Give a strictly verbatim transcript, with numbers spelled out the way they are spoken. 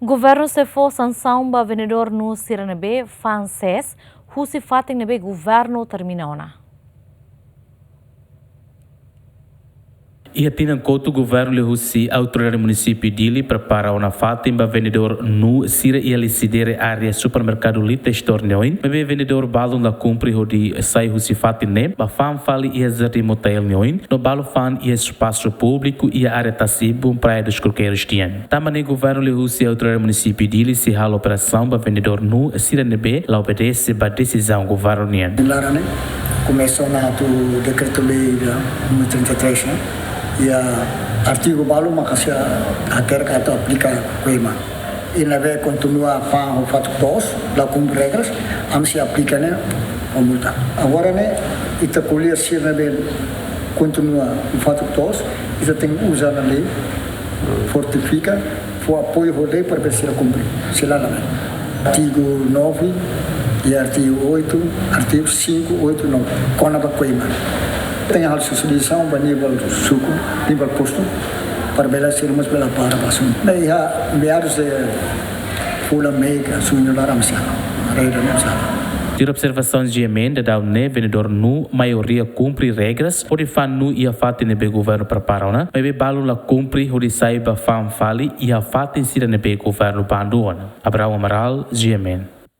Governu sei fó sansaun ba vendedór nuu sira ne'ebé fa'an sees husi fatin ne'ebé governu determina ona. Iha tinan kotuk, governu liuhusi Autoridade Munisípiu Dili prepara ona fatin ba vendedór nuu sira iha Lisidere, área supermerkadu Lita Store nia oin, maibé vendedór balun la kumpre hodi sai husi fatin ne'e ba fa'an fali iha Jardín Motael nia oin, no balu fa'an iha espasu públiku iha área Tasibun, Praia dos Coqueiros nian. Tanba ne'e, governu liuhusi Autoridade Munisípiu Dili sei halo operasaun ba vendedór nuu sira ne'ebé la obedese ba desizaun governu nian. Laran ne'e komesa ona atu dekretu-lei númeru trinta e três ne'e, iha artigu balu maka sei hakerek atu aplika koima. I ne'ebé kontinua fa'an ho fatuk toos, la kumpre regras, ami sei aplika ne'e ho multa. Agora ne'e, ita ko'alia sira ne'ebé kontinua ho fatuk toos, ita tenke uza ona lei, fortifika, fó apoiu ho lei para bele sira kumpre, sei la laran. Artigu nove i artigu oito, artigu cinco, oito, nove, kona-ba koima. Tenke halo sosializasaun ba nivel suku, nivel postu, para bele sira mós bele para ba asaun. Ne'e iha meados de fulan mei ka, se não me engano, ami sei halo, rei da nossa. Tuir observasaun GMN, daudaun ne'e vendedór nuu maioria kumpre regras hodi fa'an nuu iha fatin ne'ebé governu prepara ona, maibé balu la kumpre hodi sai ba fa'an fali iha fatin sira ne'ebé governu bandu ona. Abraão Amaral, GMN.